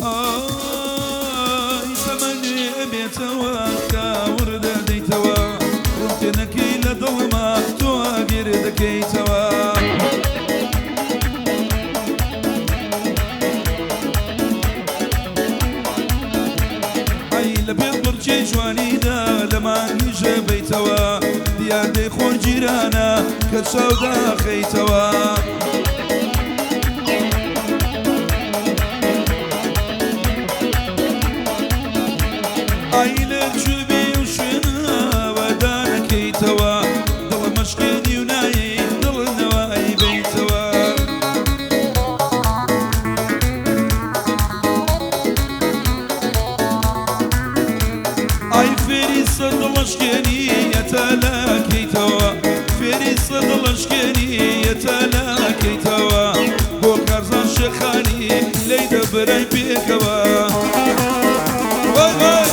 ئای تەمەنێ ئەبێتەوە کاوڕ دەدەیتەوە ڕووم تێنەکەی لە دڵما تۆ ئاگر دەکەیتەوە. ئای لە پێشبڕکێی جوانیدا لە مانگی ژەبەیتەوە دیاردەی خۆرگیرانە کە چاو داخەیتەوە. ئای لە کوێ بێ و شوێنەوە دانەکەیتەوە دڵم ئەشکێنی و نایەی دڵ نەوای بەیتەوە. ئای فێری سەر دڵەشکێنی یەتەلەکەیتەوە فێری سەر دڵەشکێنی یەتەلەکەیتەوە بۆ کارزان شێخانی لێی دەبرای پێکەوە وای وای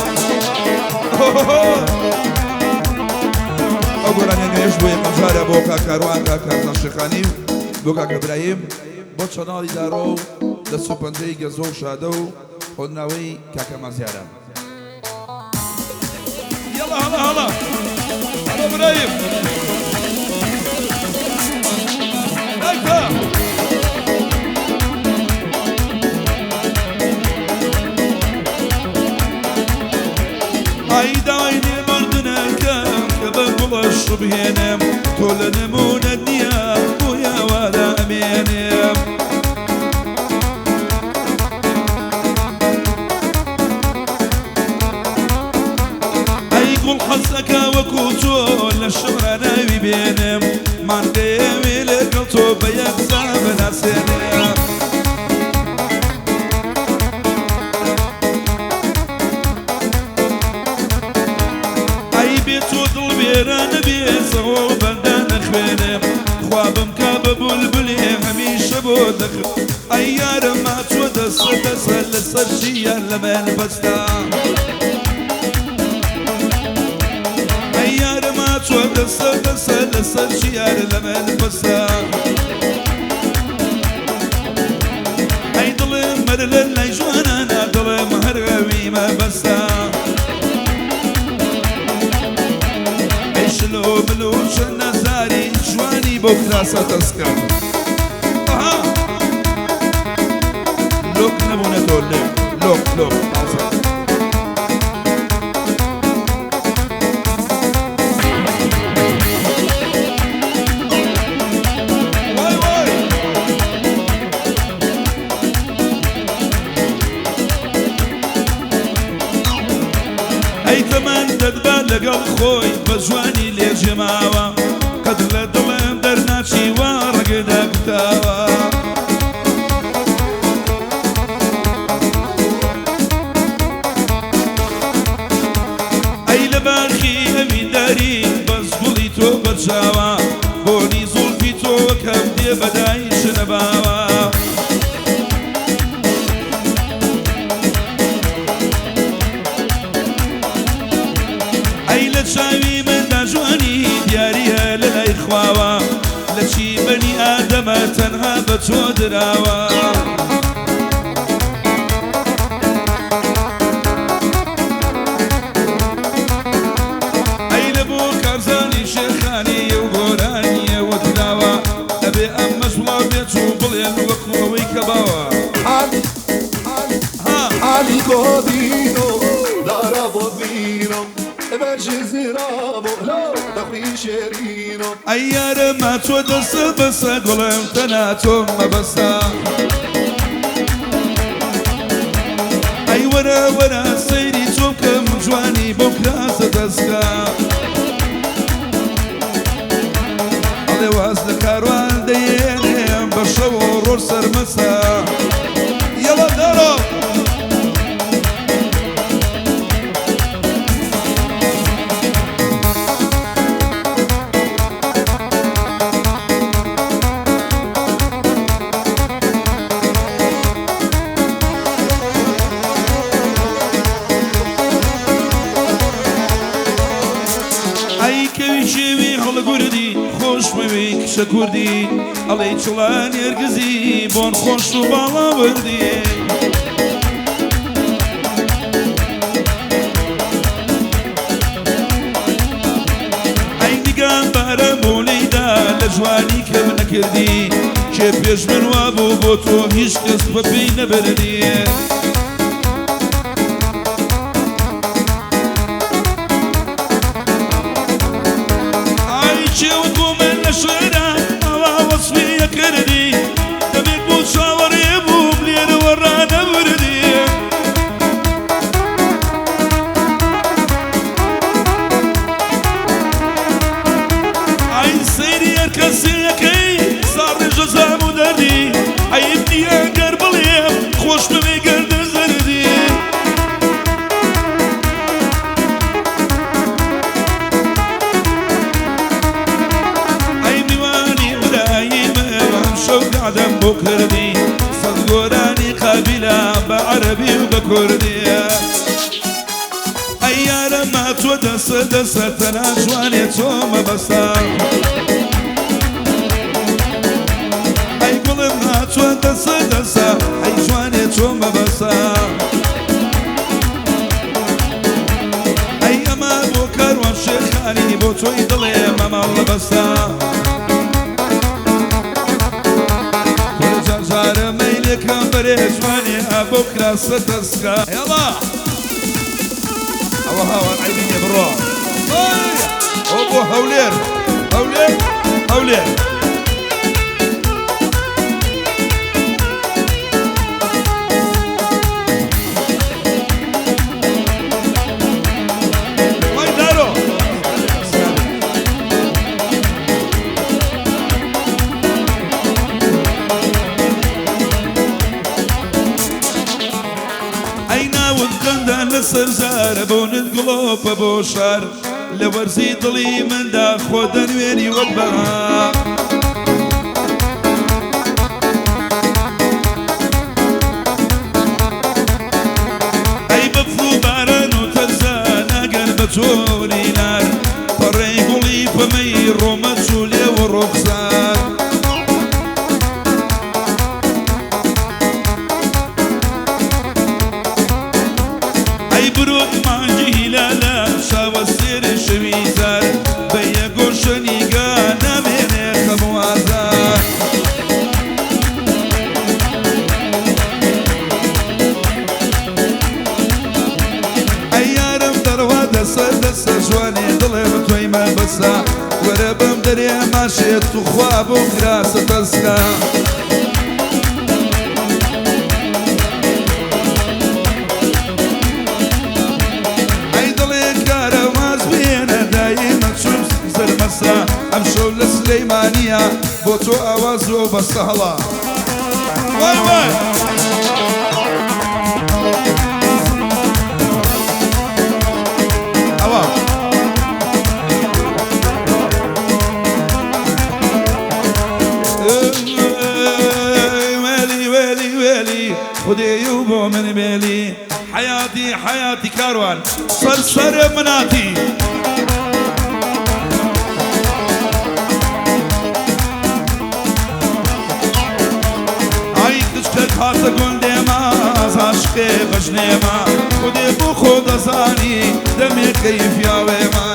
ئەو گۆرانیە نوێیەش بۆ یەکەم جارە بۆ کاک کاروان کاک کارزان شێخانی و بۆ کاک ئیبراهیم بۆ channel ی دارۆ و دەست و پەنجەی گەزۆ و شادە و هۆنراوەی کاکە مازیارە. یەڵا هەڵا هەڵا هەڵا برایم ئایتا ئای داوای لێبوردنەکەم کە بە گوڵە شوبهێنم تۆ لە نمونەت نییە بۆیە وا دائەمێنم. ئەی گوڵ حەزەکا وەکو تۆ لە شمرا ناوی بێنم مان دەیەوێ لەگەڵ تۆ بە یەکسا بناسێنم. ئەی بێ تۆ دڵ وێرانە بێ سەهۆڵ بەندە نەخوێنم خوا بمکا بە بولبولێ هەمیشە بۆ دەخوێنم. ئەی یارم ماچوە دەسە دەسە لەسەر ژیان لە من بەستە ئەی یارم ماچوە دەسە دەسە لەسەر ژیان لە من بەستە ئەی دڵم مەر لە لای جوانانە دڵم هەر ئەوی مەبەستە ئەی شلۆ ملو چەند نازاری جوانی بۆ کراسە دەستکەم. لۆک نەبوونە تۆ لۆک لۆک لۆک تازە. وای وای. ئەی تەمەن دەتبا لەگەڵ خۆی بە جوانی لێ جێماوە قەت لە دڵم دەرناچی وا ڕەگدا کوتاوە. ئەی لە باخی ئەوینداری بەس گوڵی تۆ بەرچاوە بۆنی زوڵفی تۆ وەکەم دێ بەدای شنەباوە. ئەی لە چاوی مندا جوانی دیاریە لە لای خواوە لە چی بەنی ئادەمە تەنها بە تۆ دراوە. ئەی لە بۆ کارزانی شێخانی و گۆرانیە وەک لاوە ئەبێ ئەمەش وڵاو بێت و بڵێن وەکو ئەوەی کە باوە. ها. Aligodino, Darabodino, ئەی یارە ماچۆ دەسە بەسە گوڵم تەنها تۆم مەبەستە. ئەی وەرە وەرە سەیری تۆ بکەم جوانی بۆ کراسە دەستکە. ئەڵێ واز لە کاروان دەیێنێم بە شەو و ڕۆژ سەرمەسە. یەڵا دارۆ. ئەی کەوی شێوی هەڵگوردی خۆشمەوی کچە کوردی ئەڵێی چڵان نێرگزی بۆن خۆش و باڵا وردی. لە جوانی کەم نەکردی، کێ پێش من وابوو بۆ تۆ هیچ کەس بە پێی نەبردی. ئای کێ وەکو من لە شعرا ئاوا وەسفی ئەکردی، دەمێک بوو چاوەڕێ بووم لێرەوە ڕانەبردی. ئای سەیری هەر کەسێکەی ساڕێژە زام و دەردی، عەیب نییە گەر بڵێم خۆشمەوێ گەردن زەردی. ئەی میوانی برایی من ئەمشەو گەعدەم بۆ کردی، سەد گۆرانی قابیلە بە عەرەبی و بە کوردی. ئەی یارم ماتوە دەسە دەسە تەنها جوانێ تۆ مەبەسە، ئەی گوڵم هاتوە دەسە دەسە ئەی جوانێ تۆ مەبەسە. ئەی ئەمە بۆ کاروان شێخانی بۆ تۆی دڵێ مەماڵ بەسە. کورە جارجارە مەیلێکم بەرێ جوانێ ئابۆ کراسە تەسکە. هێڵا ئەوە هاوار عەیبی نییە بڕۆ ئەوە بۆ هەولێر هەولێر هەولێر. وای دارۆ ئەی ناوت قەندە لەسەر زارە بۆنت گڵۆپە بۆ شار، لە وەرزی دڵی مندا خۆ دەنوێنی وەک بەهار. ئەی بەفر و باران و تەرزان ئەگەر بە چۆری نار، پەڕەی گوڵی پەمەی ڕۆمە چوو لێوە ڕوخسار. ئەی برۆت مانگی هیلالە شاوە سێرێ شەوی زار، بە یەک گۆشە نیگا نامێنێ خەم و ئازار. ئەی یارم دەڕوا دەسە دەسە جوانێ دڵێ تۆی مەبەسە، وەرە بەم دەرێ ماشێ توخوا بۆ کراسە تەسکە. ئەی دڵێ کارە واز بێنە دایمە چوم زەرمەسە، ئەمشەو لە سلەیمانیە بۆ تۆ ئاواز و بەستە هەڵا. وای وای ئەوە وێلی وێلی وێلی خودێ و بۆ من بێلی، حەیاتی حەیاتی کاروان سەر سەر مناتی. ئای کچکە هاتە گوندێما عاشقێ بەژنێما، خودێ بۆ خۆ دەزانی دەمێ کەیف یاوێما.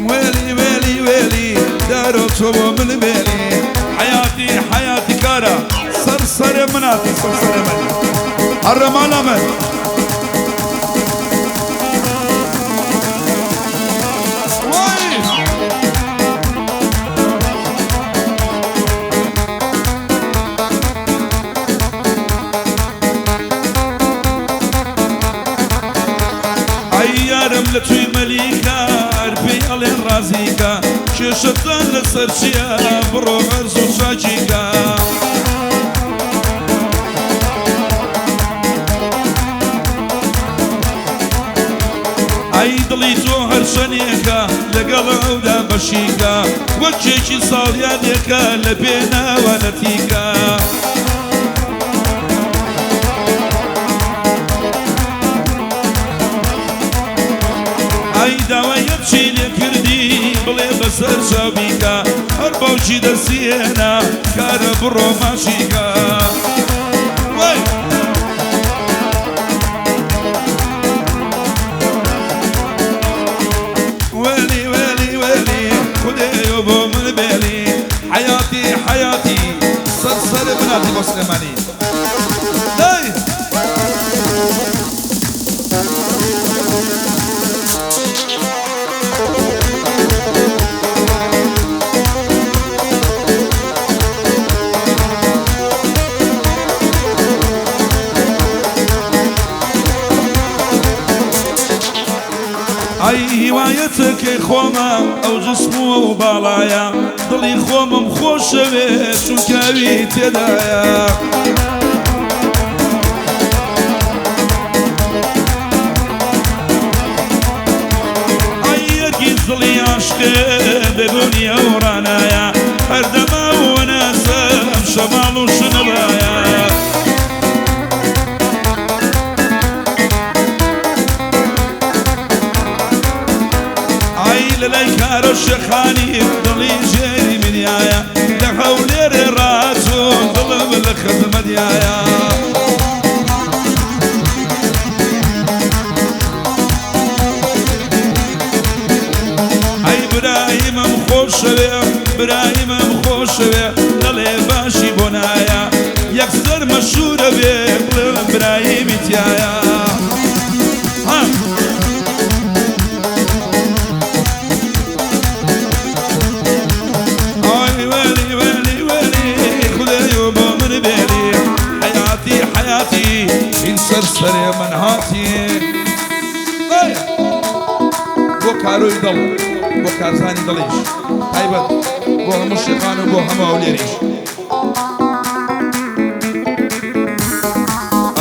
وێلی وێلی وێلی دارۆ تۆ بۆ من بێلی، حەیاتی حەیاتی کارە سەر سەر مناتی سەر سەر من هەرەمانە من. وای ئەی یارم لە توی مەلیکە هەر پێی ئەڵێن ڕازیکە، کێشەتان لەسەر چییە بڕۆ عەرز و چاکیکە. ئەی دڵی تۆ هەرچەنێکە لەگەڵ ئەودا بەشیکە، وەکێکی ساڵیانێکە لە پێناوە نەتیکە. ئەی داوایەت چی لێ کردی بڵێ بەسەر چاویکە، هەر باوکی دەستیێنە کارە بڕۆ ماشیکە. وای حەیاتی سەر سەرێ بناتی بۆ سلێمانی دەی. ئەی هیوایەتەکەی خۆمە ئەو جسم و ئەو باڵایە دڵی خۆمم خۆشەوێ چونکە ئەوی تێدایە. ئەی یەکی دڵی عاشقێ بێبوونی ئەو ڕانایە هەردەما وەناسم شەماڵ و شنەبایە. ئای لەلای کارە شێخانی دڵی ژێری منیایە لە هەولێرێ ڕاچوون دڵم لە خزمەتیایە. ئەی برایمم خۆشەوێ برایمم خۆشەوێ دەڵێ باشی بۆ نایە یەکسەر مەشهورە بێ بڵێم برایمی تایە. ها ئای وەلی وەلی وەلی خودایۆ بۆ من بێلی حەیاتی حەیاتی این سەر سەرێ من هاتی. ئای بۆ کارۆی دڵ بۆ کارزانی دڵیش تایبەت بۆ هەموو شێخان و بۆ هەموو هەولێریش.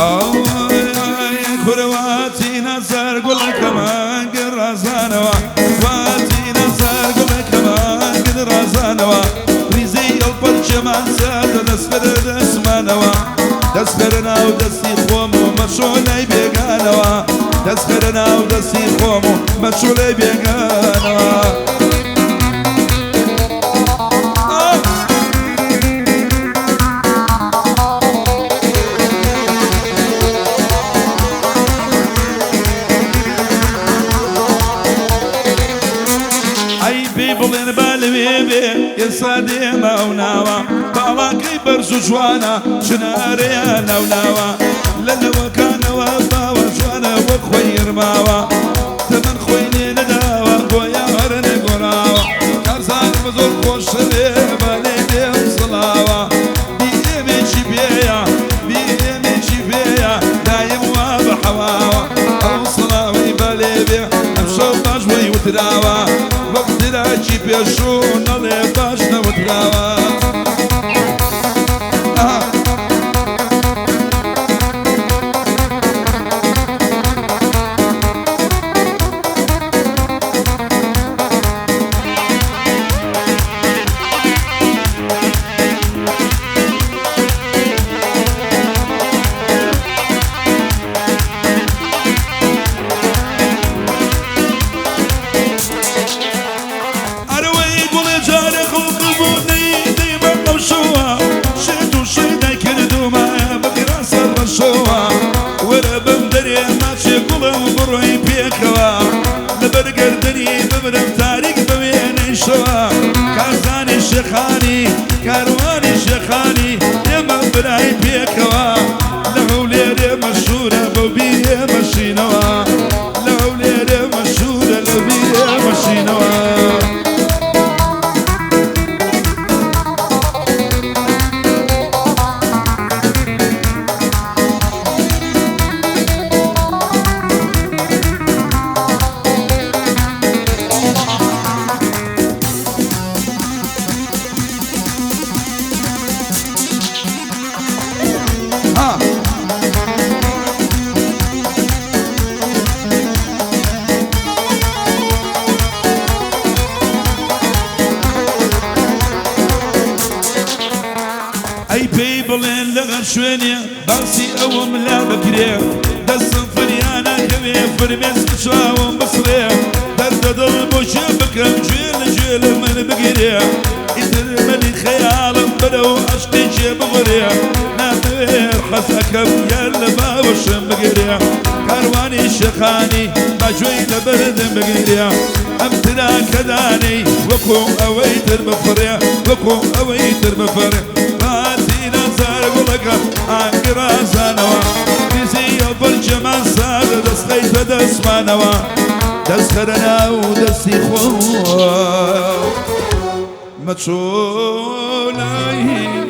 ئای کورواتی نەزەر گوڵەکەمان ڕازانەوە واتی نەزەر گوڵەکەمان ڕازانەوە ریزەی ئەڵپەرچێمان سەردە دەستبەرە دەستمانەوە دەستبەرە ناو دەستی خۆم و مەچۆ لای بێگانەوە دەستبەرە ناو دەستی خۆم و مەچۆ لای بێگانەوە. ئەی پێی بڵێن با لەوێ بێ ئێستا دێمە ئەو ناوە باڵاکەی بەرز و جوانە چنارەیان ناوناوە لە نەوەکانەوە باوە جوانە وەک خۆی ڕماوە تەمەن خۆی لێ نەداوە گۆیا هەر نەگۆڕاوە کارزانم زۆر خۆشەوێ با لێ دێم سڵاوە بیئێمێکی پێیە بیئێمێکی پێیە دایم وا بە حەواوە ئەو سڵاوەی با لێ بێ ئەمشەو باش بۆی وتراوە وەک دراکی پێشوو نەڵێ باش نەوتراوە. ئەها ئەرەوەی گوڵێ جارێ خڵق بوو نەیدەیمە ئەو شەوە شێت و شەیدای کردوومە بەگران سەر ڕەشەوە وەرە بم دەرێ ماچێ گوڵم بڕۆی پێکەوە لەبەر گەردنی ببرم تاریک بەوێنەی شەوە کارزانی شێخانی کاروانی شێخانی ئێمە برای پێکەوە لە هەولێرێ مەشهورە بەو بیێ مەشینەوە لە هەولێرێ مەشهورە لەو بیێ مەشینەوە. ها ئەی پێی بڵێن لەگەر شوێنێ باسی ئەوم لا بکرێ دەستم فریانەکەوێ فرمێسک چاوم بسڕێ دەردە دڵ بۆ شێ بکەم گوێ لە گوێ لە من بگیرێ ئیتر منی خەیاڵم بەرەو عەشقێکێ ببڕێ نامەوێ حەز ئەکەم. دەکەم یار لە باوەشم بگرێ کاروانی شێخانی با گوێی لە بەردم بگرێ ئەم تراکەدانەی وەکو ئەوەی تر بفڕێ وەکو ئەوەی تر بفڕێ باتینە زار گوڵەکە ئاگرازانەوە ریزی ئەو بەرجەمان سادە دەستخەیتە دەستمانەوە دەستخەرە ناو دەستی خۆ مەچۆ لای.